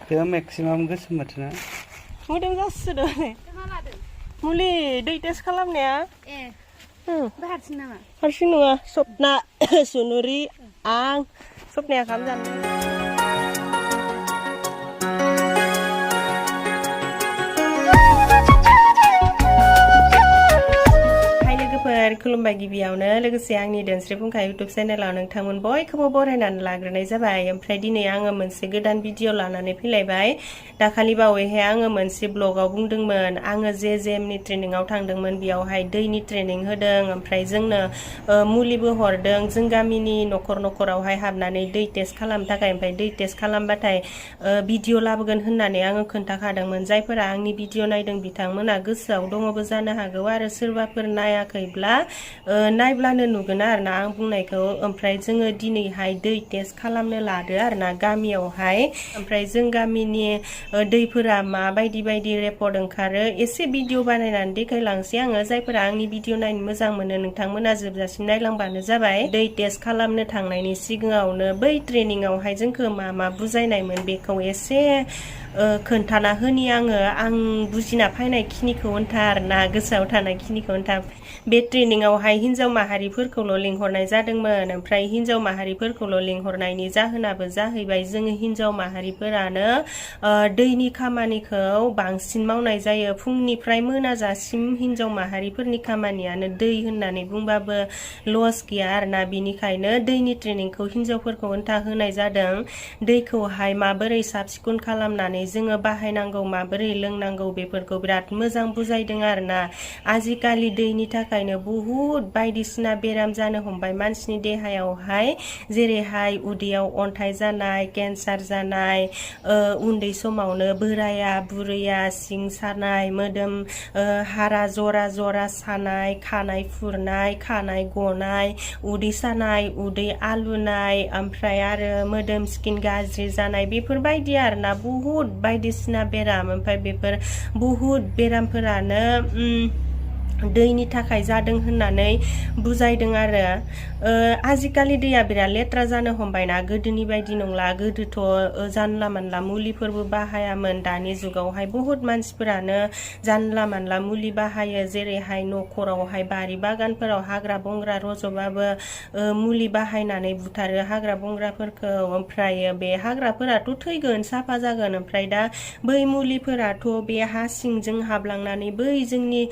बेयो मेक्सिमाम गोसोम माथोना मोदोम जासोदो मुलि दै टेस्ट खालामनाया हारसिं नामा हारसिं नङा सपना सुनुरि आं सपनाया खाम जानो खुलुमबाय गिबियावनो लोगोसे आंनि दोनस्रि फुंखा इउटुब चेनेलाव नोंथांमोन बयखौबो बरायनानै लाग्रोनाय जाबाय। ओमफ्राय दिनै आङो मोनसे गोदान भिडिअ लानानै फैलायबाय। दाखालि बावैहाय आङो मोनसे ब्लगाव बुंदोंमोन आङो JWMनि ट्रेनिंआव थांदोंमोन, बेयावहाय दैनि ट्रेनिं होदों, ओमफ्राय जोंनो मुलिबो हरदों। जों गामिनि न'खर न'खरावहाय हाबनानै दै टेस्ट खालामनो थाखाय, ओमफ्राय दै टेस्ट खालामबाथाय भिडिअ लाबोगोन होननानै आङो खोन्थाखादोंमोन। जायफोरा आंनि भिडिअ नायदों बिथांमोना गोसोआव दङबो जानो हागौ, आरो सोरबाफोर नायाखैब्ला नायब्लानो नुगोन आरोना आं बुंनायखौ। ओमफ्राय जोङो दिनैहाय दै टेस्ट खालामनो लादो आरोना गामियावहाय। ओमफ्राय जों गामिनि दैफोरा माबायदि बायदि रेपर्ट ओंखारो एसे भिडिअ बानायनानै देखायलांसै आङो। जायफोरा आंनि भिडिअ नायनो मोजां मोनो नोंथांमोना जोबजासिम नायलांबानो जाबाय। दै टेस्ट खालामनो थांनायनि सिगाङावनो बै ट्रेनिंआवहाय जोंखौ मा मा बुजायनायमोन बेखौ एसे खोन्थाना होनि आङो। आं बुजिना फैनाय खिनिखौ होनथा आरोना, गोसोआव थानाय खिनिखौ होनथा। बे ट्रेनिंआवहाय हिन्जाव माहारिफोरखौल' लिंहरनाय जादोंमोन। ओमफ्राय हिन्जाव माहारिफोरखौल' लिंहरनायनि जाहोनाबो जाहैबाय जोङो हिन्जाव माहारिफोरानो दैनि खामानिखौ बांसिन मावनाय जायो। फुंनिफ्राय मोनाजासिम हिन्जाव माहारिफोरनि खामानियानो दै होननानै बुंबाबो लस गैया आरोना। बिनिखायनो दैनि ट्रेनिंखौ हिन्जावफोरखौ होन्था होनाय जादों। दैखौहाय माबोरै साब सिखुन खालामनानै जोङो बाहायनांगौ, माबोरै लोंनांगौ, बेफोरखौ बिराद मोजां बुजायदों आरोना। आजिखालि दैनि थाखायनो बुहुद बायदिसिना बेराम जानो हमबाय मानसिनि देहायावहाय, जेरैहाय उदैयाव अन्थाइ जानाय, केन्सार जानाय, उन्दै समावनो बोराया बुरैया सिं सानाय, मोदोम हारा जरा जरा सानाय, खानाय फुरनाय, खानाय गनाय, उदै सानाय, उदै आलुनाय, ओमफ्राय आरो मोदोम स्किन गाज्रि जानाय, बेफोरबायदि आरोना बुहुद बायदिसिना बेराम। ओमफ्राय बेफोर बुहुद बेरामफोरानो दैनि थाखाय जादों होननानै बुजायदों आरो। आजिखालि दैया बिराद लेथ्रा जानो हमबायना, गोदोनि बायदि नंला। गोदोथ' जानला मानला मुलिफोरबो बाहायामोन। दानि जुगावहाय बुहुद मानसिफोरानो जानला मानला मुलि बाहायो, जेरैहाय न'खरावहाय बारि बागानफोराव हाग्रा बंग्रा रज'बाबो मुलि बाहायनानै बुथारो हाग्रा बंग्राफोरखौ। ओमफ्राय बे हाग्राफोराथ' थैगोन, साफा जागोन, ओमफ्राय दा बै मुलिफोराथ' बे हा सिंजों हाबलांनानै बै जोंनि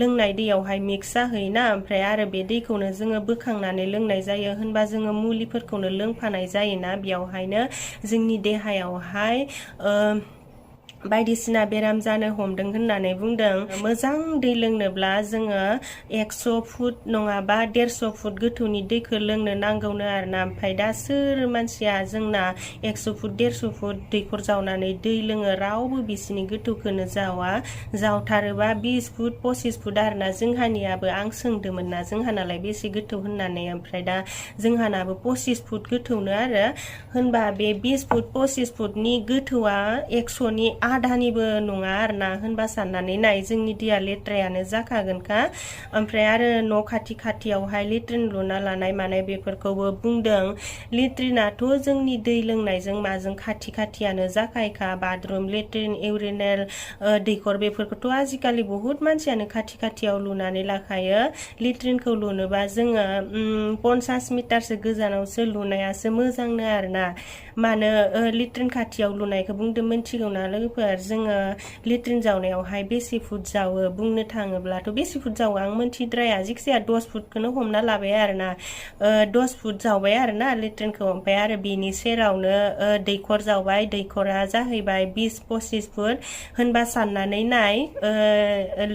लोंनाय दैयावहाय मिक्स जाहैयोना। ओमफ्राय आरो बे दैखौनो जोङो बोखांनानै लोंनाय जायो, होनबा जोङो मुलिफोरखौनो लोंफानाय जायोना। बेयावहायनो जोंनि देहायावहाय बायदिसिना बेराम जानो हमदों होननानै बुंदों। मोजां दै लोंनोब्ला जोङो 100 फुट नङाबा 150 फुट गोथौनि दैखौ लोंनो नांगौनो आरोना। ओमफ्राय दा सोर मानसिया जोंना 100 फुट 150 फुट दैखर जावनानै दै लोङो, रावबो बिसिनि गोथौखौनो जावा। जावथारोबा 20 फुट 25 फुट आरोना। जोंहानियाबो आं सोंदोंमोन ना जोंहानालाय बेसे गोथौ होननानै, ओमफ्राय दा जोंहानाबो 25 फुट गोथौनो आरो। होनबा बे 20 फुट 25 फुटनि गोथौआ 100नि आधानिबो नङा आरोना। होनबा साननानै नाय, जोंनि दैया लेथ्रायानो जाखागोनखा। ओमफ्राय आरो न' खाथि खाथियावहाय लेट्रिन लुना लानाय मानाय बेफोरखौबो बुंदों। लेट्रिनाथ' जोंनि दै लोंनायजों माजों खाथि खाथियानो जाखायोखा। बाथरुम, लेट्रिन, इउरिनेल दैखर बेफोरखौथ' आजिखालि बुहुद मानसियानो खाथि खाथियाव लुनानै लाखायो। लेट्रिनखौ लुनोबा जोङो 50 मिटारसो गोजानावसो लुनायासो मोजांनो आरोना। मानो लेट्रिन खाथियाव लुनायखौ बुंदों मिथिगौना लोगोफोर? जोङो लेट्रिन जावनायावहाय बेसे फुट जावो बुंनो थाङोब्लाथ' बेसे फुट जावो आं मोनथिद्राया, जिखिजाया 10 फुटखौनो हमना लाबाय आरोना। 10 फुट जावबाय आरोना लेट्रिनखौ। ओमफ्राय आरो बेनि सेरावनो दैखर जावबाय, दैखरा जाहैबाय 20-25 फुट। होनबा साननानै नाय,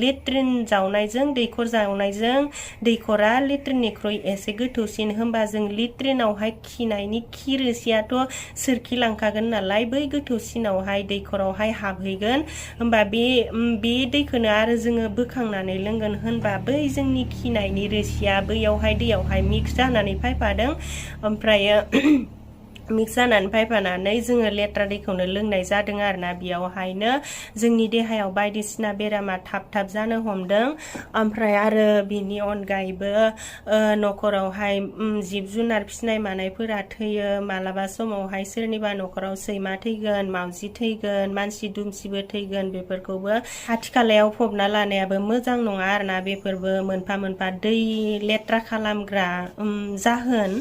लेट्रिन जावनायजों दैखर जावनायजों दैखरा लेट्रिननिख्रुइ एसे गोथौसिन। होनबा जों लेट्रिनावहाय खिनायनि खि रोसियाथ' सोरखिलांखागोन नालाय, बै गोथौसिनावहाय दैखरावहाय हाबहैगोन। होनबा बे दैखौनो आरो जोङो बोखांनानै लोंगोन। होनबा बै जोंनि खिनायनि रोसिया बैयावहाय दैयावहाय मिक्स जानानै फैफादों। ओमफ्रायो मिक्स जानानै फायफानानै जोङो लेथ्रा दैखौनो लोंनाय जादों आरोना बेयावहायनो जोंनि देहायाव बायदिसिना बेरामा थाब जानो हमदों ओमफ्राय आरो बिनि अनगायैबो न'खरावहाय जिब जुनार फिसिनाय मानायफोरा थैयो मालाबा समावहाय सोरनिबा न'खराव सैमा थैगोन मावजि थैगोन मानसि दुमसिबो थैगोन बेफोरखौबो खाथि खालायाव फबना लानायाबो मोजां नङा आरोना बेफोरबो मोनफा दै लेथ्रा खालामग्रा जाहोन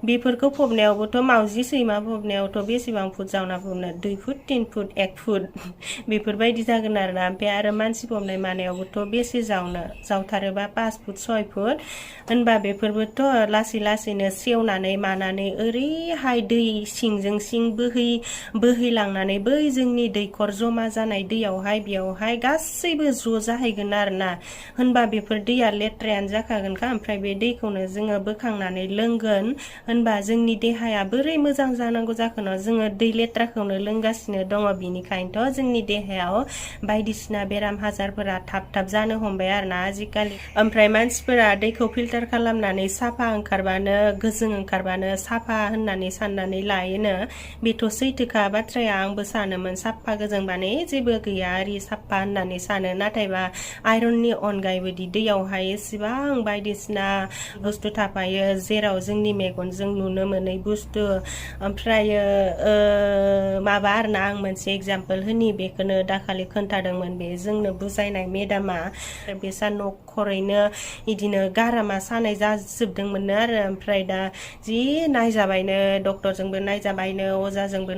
बेफोरखौ फबनायावबोथ' मावजि सैमा फबनायावथ' बेसेबां फुट जावना फबनो 2 फुट 3 फुट 1 फुट बेफोरबायदि जागोन आरोना ओमफ्राय आरो मानसि फबनाय मानायावबोथ' बेसे जावथारोबा 5 फुट 6 फुट होनबा बेफोरबोथ' लासैनो सेवनानै मानानै ओरैहाय दै सिंजों सिं बोहैलांनानै बै जोंनि दैखर जमा जानाय दैयावहाय बेयावहाय गासैबो ज' जाहैगोन आरोना होनबा बेफोर दैया लेथ्रायानो जाखागोनखा ओमफ्राय बे दैखौनो जोङो बोखांनानै लोंगोन होनबा जोंनि देहाया बोरै मोजां जानांगौ जाखोनो जोङो दै लेथ्राखौनो लोंगासिनो दङ बिनिखायनोथ' जोंनि देहायाव बायदिसिना बेराम आजारफोरा थाब जानो हमबाय आरोना आजिखालि ओमफ्राय मानसिफोरा दैखौ फिल्टार खालामनानै साफा ओंखारबानो गोजों ओंखारबानो साफा होननानै साननानै लायोनो बेथ' सैथोखा बाथ्राया आंबो सानोमोन साफा गोजोंबाने जेबो गैया आरि साफा होननानै सानो नाथायबा आयरननि अनगायैबोदि दैयावहाय एसेबां बायदिसिना बुस्थु थाफायो जेराव जोंनि मेगनजों नुनो मोनै बुस्थु ओमफ्रायो माबा आरोना आं मोनसे एग्जाम्पल होनि बेखौनो दाखालि खोन्थादोंमोन बे जोंनो बुजायनाय मेदामा बेसा न'खरैनो इदिनो गारामा सानाय जाजोबदोंमोननो आरो ओमफ्राय दा जि नायजाबायनो डक्टरजोंबो नायजाबायनो अजाजोंबो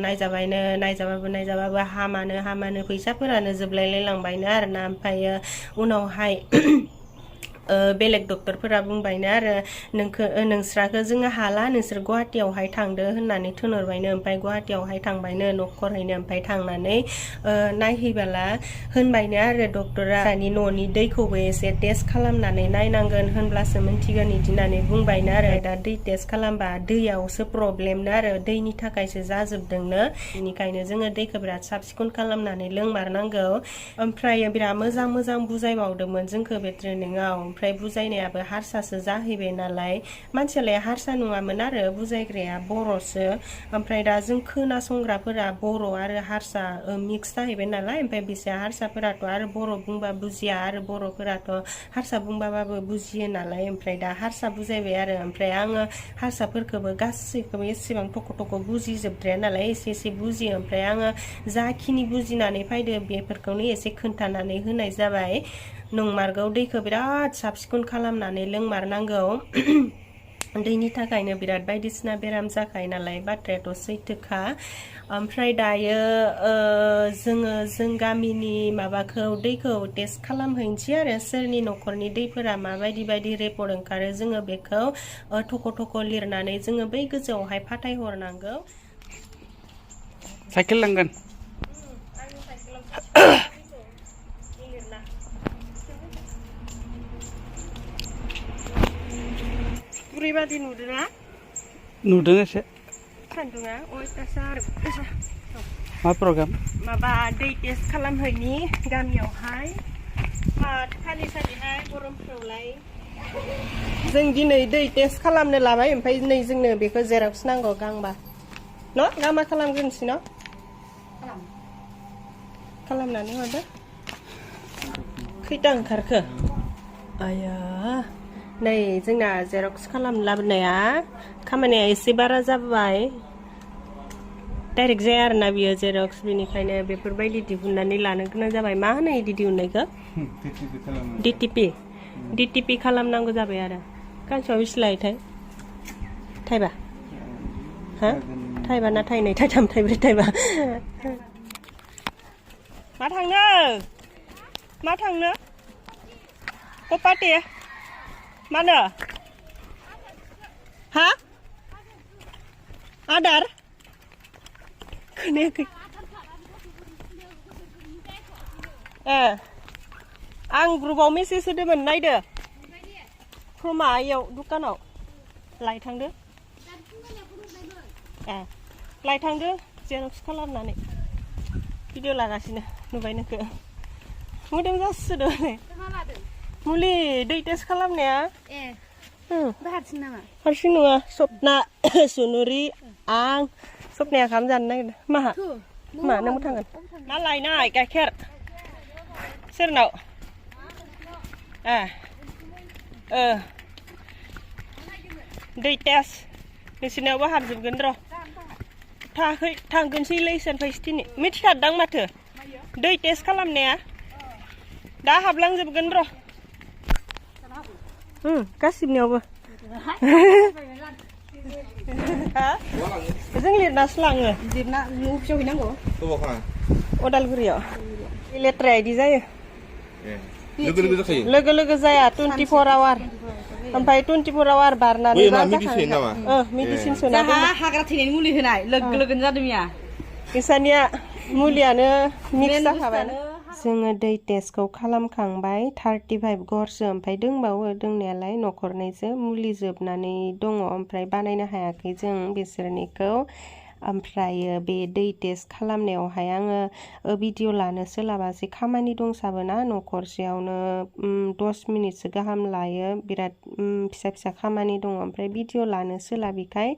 नायजाबाबो हामानो फैसाफोरानो जोबलायलांबायनो आरोना ओमफ्रायो उनावहाय बेलेग डक्टरफोरा बुंबायनो आरो नोंस्राखो जोङो हाला नोंसोर गुवाहाटियावहाय थांदो होननानै थिनहरबायनो ओमफ्राय गुवाहाटियावहाय थांबायनो न'खरैनो ओमफ्राय थांनानै नायहैबाला होनबायनो आरो डक्टरा दानि न'नि दैखौबो एसे टेस्ट खालामनानै नायनांगोन होनब्लासो मिन्थिगोन इदि होननानै बुंबायनो आरो दा दै टेस्ट खालामबा दैयावसो प्रब्लेमनो आरो दैनि थाखायसो जाजोबदोंनो बेनिखायनो जोङो दैखौ बिराद साब सिखोन खालामनानै लोंमारनांगौ ओमफ्राय बिराद मोजां बुजायबावदोंमोन जोंखौ बे ट्रेनिंआव ओमफ्राय बुजायनायाबो हारसासो जाहैबाय नालाय मानसियालाय हारसा नङामोन आरो बुजायग्राया बर'सो ओमफ्राय दा जों खोनासंग्राफोरा बर' आरो हारसा मिक्स जाहैबाय नालाय ओमफ्राय बिसोर हारसाफोराथ' आरो बर' बुंबा बुजिया आरो बर'फोराथ' हारसा बुंबाबो बुजियो नालाय ओमफ्राय दा हारसा बुजायबाय आरो ओमफ्राय आङो हारसाफोरखौबो गासैखौबो एसेबां थख' बुजिजोबद्राया नालाय एसे बुजियो ओमफ्राय आङो जाखिनि बुजिनानै फैदो बेफोरखौनो एसे खोन्थानानै होनाय जाबाय नंमारगौ दैखौ बिराद साब सिखोन खालामनानै लोंमारनांगौ दैनि थाखायनो बिराद बायदिसिना बेराम जाखायो नालाय बाथ्रायाथ' सैथोखा ओमफ्राय दायो जों गामिनि माबाखौ दैखौ टेस्ट खालामहैनोसै आरो सोरनि न'खरनि दैफोरा माबायदि रिपर्ट ओंखारो जोङो बेखौ थख' लिरनानै जोङो बै गोजौआवहाय फाथायहरनांगौ साइकेल लांगोन बुरैबादि नुदोंना नुदों एसे सान्दुङा अयथासार मा प्रग्राम माबा दै टेस्ट खालामहैनि गामियावहाय खालिहाय गरमफ्रावलाय जों दिनै दै टेस्ट खालामनो लाबाय ओमफ्राय नै जोंनो बेखौ जेरक्स नांगौ गांबा न' गांबा खालामग्रोनोसै न' खालामनानै हरदो खैथा ओंखारखो आया नै जोंना जेरक्स खालामनो लाबोनाया खामानिया एसे बारा जाबाय डाइरेक्ट जाया आरोना बियो जेरक्स बेनिखायनो बेफोरबायदि दिहुननानै लानो गोनां जाबाय मा होनो इदि दिहुननायखौ डिटिपि खालामनांगौ जाबाय आरो गांसेयाव बेसे लायोथाय थाइबा हा थाइबा ना थाइनै थाइथाम थाइब्रै थाइबा मा थांनो कपाटे मानो हा आदार खोनायाखै आं ग्रुपाव मेसेज होदोंमोन नायदो मायाव दुकानाव लायथांदो लायथांदो जेरक्स खालामनानै भिडिअ लागासिनो नुबाय नोंखो मोदोम जासोदो मुलि दै टेस्ट खालामनाया हारसिं नामा हारसिं नङा सपना सुनुरि आं सपनाया खाम जानो नागिरदों मा नोंबो थांगोन मा लायनाय गाइखेर सोरनाव दै टेस्ट नोंसोरनियावबो हाबजोबगोन र' थांगोनसैलै सानफायसो दिनै मिथिखादों माथो दै टेस्ट खालामनाया दा हाबलांजोबगोन र' गासिबनियावबो जों लिरनासो लाङो लिरना अफिसाव हैनांगौ अदालगुरियाव लेथ्रा इदि जायो लोगो लोगो जाया 24 आवार ओमफ्राय 24 आवार बारनानै मेडिसिन सोना हाग्रा थैनायनि मुलि होनाय लोगो लोगोनो जादों मिया बिसानिया मुलियानो मिक्स जाखाबाय जोङो दै टेस्टखौ खालामखांबाय 35 गरसो ओमफ्राय दंबावो दंनायालाय न'खरनैसो मुलि जोबनानै दङ ओमफ्राय बानायनो हायाखै जों बिसोरनिखौ ओमफ्रायो बे दै टेस्ट खालामनायावहाय आङो भिडिअ लानो सोलाबासै खामानि दंसाबोना न'खरसेयावनो 10 मिनिटसो गाहाम लायो बिराद फिसा फिसा खामानि दङ ओमफ्राय भिडिअ लानो सोलाबिखाय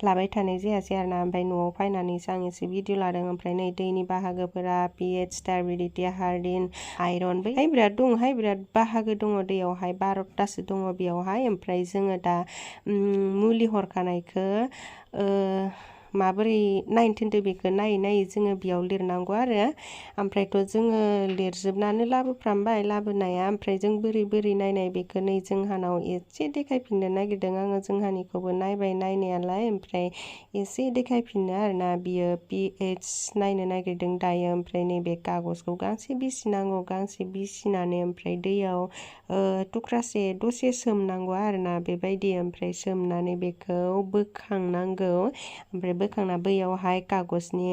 लाबाय थानाय जायासै आरोना ओमफ्राय न'आव फैनानैसो आं एसे भिडिअ लादों ओमफ्राय नै दैनि बाहागोफोरा pH स्टाबिलिटि हार्डिन आयरन बैहाय बिराद दङहाय बिराद बाहागो दङ दैयावहाय 12तासो दङ बेयावहाय ओमफ्राय जोङो दा मुलि हरखानायखौ माबोरै नायनो थिनदों बेखौ नायै नायै जोङो बेयाव लिरनांगौ आरो ओमफ्रायथ' जोङो लिरजोबनानै लाबोफ्रामबाय लाबोनाया ओमफ्राय जों बोरै नायनाय बेखौ नै जोंहानाव एसे देखायफिननो नागिरदों आङो जोंहानिखौबो नायबाय नायनायालाय ओमफ्राय एसे देखायफिननो आरोना बियो pH नायनो नागिरदों दायो ओमफ्राय नैबे कागजखौ गांसे बिसिनांगौ गांसे बिसिनानै ओमफ्राय दैयाव थुख्रासे दसे सोमनांगौ आरोना बेबायदि ओमफ्राय सोमनानै बेखौ बोखांनांगौ ओमफ्राय बोखांना बैयावहाय कागजनि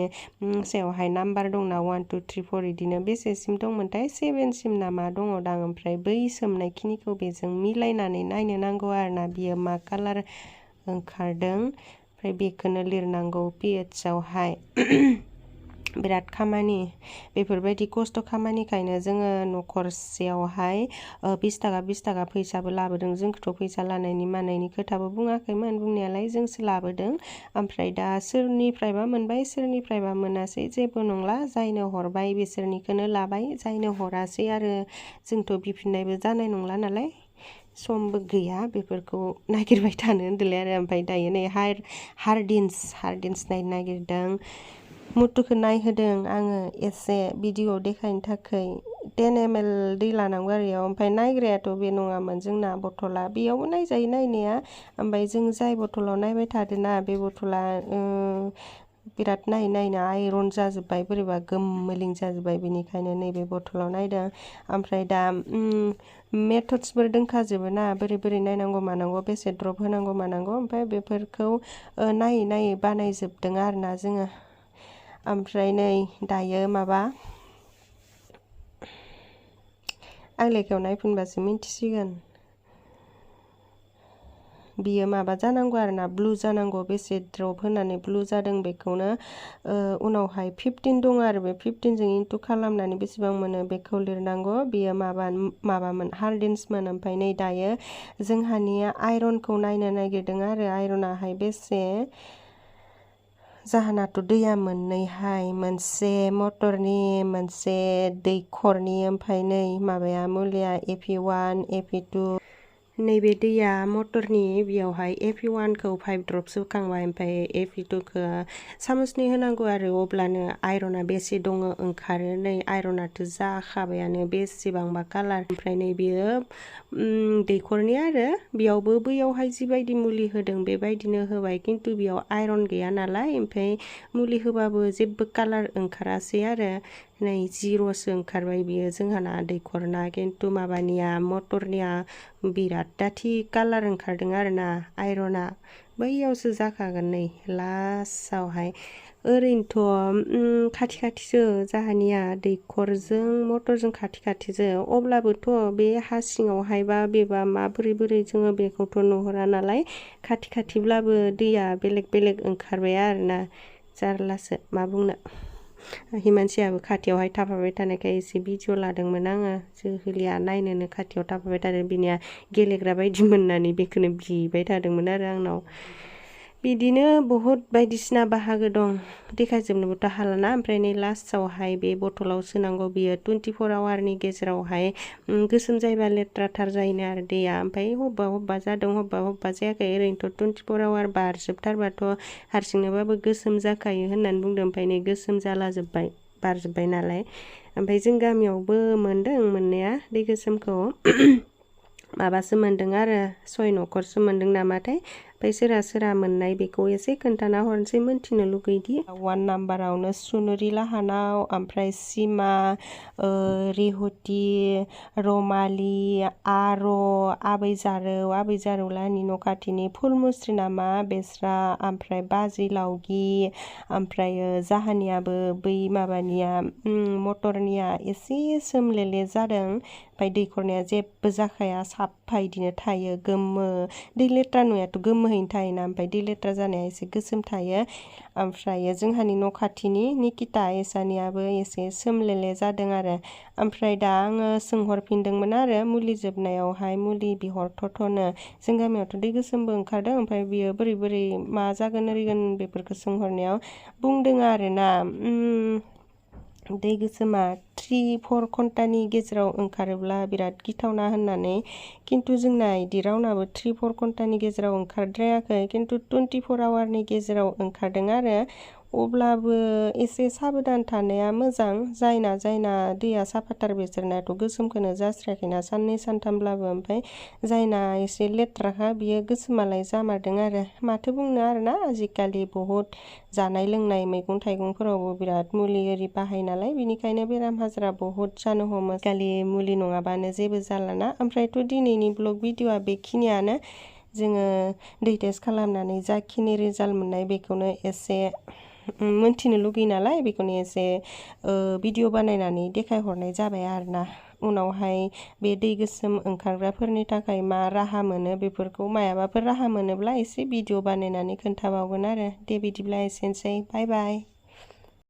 सायावहाय नाम्बार दंना 1 2 3 4 बिदिनो बेसेसिम दंमोनथाय 7 सिम ना मा दङ दां ओमफ्राय बै सोमनायखिनिखौ बेजों मिलायनानै नायनो नांगौ आरोना बियो मा कालार ओंखारदों ओमफ्राय बेखौनो लिरनांगौ pH आवहाय बिराद खामानि बेफोरबायदि खस्थ' खामानिखायनो जोङो न'खरसेयावहाय 20 थाखा फैसाबो लाबोदों जोंखौथ' फैसा लानायनि मानायनि खोथाबो बुङाखैमोन बुंनायालाय जोंसो लाबोदों ओमफ्राय दा सोरनिफ्रायबा मोनबाय सोरनिफ्रायबा मोनासै जेबो नंला जायनो हरबाय बिसोरनिखौनो लाबाय जायनो हरासै आरो जोंथ' बिफिननायबो जानाय नंला नालाय समबो गैया बेफोरखौ नागिरबाय थानो होनदोंलै आरो ओमफ्राय दायो नै हार्डिन्स नायनो नागिरदों मुथुखौ नायहोदों आङो एसे भिडिअ देखायनो थाखाय 10 ml दै लानांगौ आरो बेयाव ओमफ्राय नायग्रायाथ' बे नङामोन जोंना बथला बेयावबो नायजायो नायनाया ओमफ्राय जों जाय बथलाव नायबाय थादोंना बे बथला बिराद नायनो आयरन जाजोब्बाय बोरैबा गोमोलिं जाजोब्बाय बेनिखायनो नैबे बथलाव नायदों ओमफ्राय दा मेथड्सफोर दंखाजोबो ना बोरै नायनांगौ मानांगौ बेसे ड्रप होनांगौ मानांगौ ओमफ्राय बेफोरखौ नायै बानायजोबदों आरोना जोङो ओमफ्राय नै दायो माबा आं लेखायाव नायफिनबासो मिन्थिसिगोन बियो माबा जानांगौ आरोना ब्लु जानांगौ बेसे ड्रप होनानै ब्लु जादों बेखौनो उनावहाय 15 दङ आरो बे 15 जों इनटु खालामनानै बेसेबां मोनो बेखौ लिरनांगौ बियो माबामोन हार्डिन्समोन ओमफ्राय नै दायो जोंहानिया आयरनखौ नायनो नागिरदों आरो आयरनाहाय बेसे जाहोनाथ' दैया मोननैहाय मोनसे मटरनि मोनसे दैखरनि ओमफ्राय नै माबाया मुलिया AP1 AP2 नैबे दैया मटरनि बेयावहाय AP1खौ 5 ड्रपसो होखांबाय ओमफ्राय AP2खौ सामुसनै होनांगौ आरो अब्लानो आयरना बेसे दङ ओंखारो नै आयरनाथ' जाखाबायानो बेसेबांबा कालार ओमफ्राय नै बेयो दैखरनि आरो बेयावबो बैयावहाय जिबायदि मुलि होदों बेबायदिनो होबाय खिन्थु बेयाव आयरन गैया नालाय ओमफ्राय मुलि होबाबो जेबो कालार ओंखारासै आरो नै 0सो ओंखारबाय बियो जोंहाना दैखरना खिन्थु माबानिया मटरनिया बिराद दाथि कालार ओंखारदों आरोना आयरना बैयावसो जाखागोन नै लास्टआवहाय ओरैनोथ' खाथिसो जाहानिया दैखरजों मटरजों खाथिसो अब्लाबोथ' बे हा सिङावहायबा बेबा माबोरै जोङो बेखौथ' नुहुरा नालाय खाथिब्लाबो दैया बेलेग ओंखारबाय आरोना जारलासो मा बुंनो हिमानसियाबो खाथियावहाय थाफाबाय थानायखाय एसे भिडिअ लादोंमोन आङो जोहलिया नायनोनो खाथियाव थाफाबाय थादों बिनिया गेलेग्रा बायदि मोननानै बेखौनो बिबाय थादोंमोन आरो आंनाव बिदिनो बहुद बायदिसिना बाहागो दं देखायजोबनोबोथ' हालाना ओमफ्राय नै लास्टआवहाय बे बथलाव सोनांगौ बियो 24 आवारनि गेजेरावहाय गोसोम जायोबा लेथ्राथार जायोनो आरो दैया ओमफ्राय हब्बा जादों हब्बा जायाखै ओरैनोथ' 24 आवार बारजोबथारबाथ' हारसिंनोबाबो गोसोम जाखायो होननानै बुंदों ओमफ्राय नै गोसोम जालाजोब्बाय बारजोब्बाय नालाय ओमफ्राय जों गामियावबो मोनदों मोननाया दै गोसोमखौ माबासो मोनदों आरो 6 न'खरसो मोनदों नामाथाय ओमफ्राय सोरहा मोननाय बेखौ एसे खोन्थाना हरनोसै मोनथिनो लुगैदि 1 नाम्बारावनो सुनुरि लाहानाव ओमफ्राय सिमा रिहुथि रमालि आर' आबै जारौ लाहानि न' खाथिनि फुलमुस्रि नामा बेस्रा ओमफ्राय बाजै लावगि ओमफ्राय जाहानियाबो बै माबानिया मटरनिया एसे सोमलेले जादों ओमफ्राय दैखरनिया जेबो जाखाया साफा इदिनो थायो गोमो दै लेथ्रा नुयाथ' गोमोहैनो थायोना ओमफ्राय दै लेथ्रा जानाया एसे गोसोम थायो ओमफ्राय जोंहानि न' खाथिनि निकिता एसानियाबो एसे सोमलेले जादों आरो ओमफ्राय दा आङो सोंहरफिनदोंमोन आरो मुलि जोबनायावहाय मुलि बिहरथ'नो जों गामियावथ' दै गोसोमबो ओंखारदों ओमफ्राय बियो बोरै मा जागोन ओरैगोन बेफोरखौ सोंहरनायाव बुंदों आरोना दै गोसोमा 3-4 घन्टानि गेजेराव ओंखारोब्ला बिराद गिथावना होननानै खिन्थु जोंना इदि रावनाबो 3-4 घन्टानि गेजेराव ओंखारद्रायाखै खिन्थु 24 आवारनि गेजेराव ओंखारदों आरो अब्लाबो एसे साबधान थानाया मोजां जायना दैया साफाथार बिसोरनाथ' गोसोमखौनो जास्रायाखैना साननै सानथामब्लाबो ओमफ्राय जायना एसे लेथ्राखा बियो गोसोमालाय जामारदों आरो माथो बुंनो आरोना आजिखालि बहुद जानाय लोंनाय मैगं थाइगंफोरावबो बिराद मुलि एरि बाहाय नालाय बिनिखायनो बेराम आजारा बहुद जानो हमो खालि मुलि नङाबानो जेबो जालाना ओमफ्रायथ' दिनैनि ब्लग भिडिअआ बेखिनियानो जोङो दै टेस्ट खालामनानै जाखिनि रिजाल्ट मोननाय बेखौनो एसे मोनथिनो लुगैयो नालाय बेखौनो एसे भिडिअ बानायनानै देखायहरनाय जाबाय आरोना उनावहाय बे दै गोसोम ओंखारग्राफोरनि थाखाय मा राहा मोनो बेफोरखौ मायाबाफोर राहा मोनोब्ला एसे भिडिअ बानायनानै खोन्थाबावगोन आरो दे बिदिब्ला एसेनोसै बाय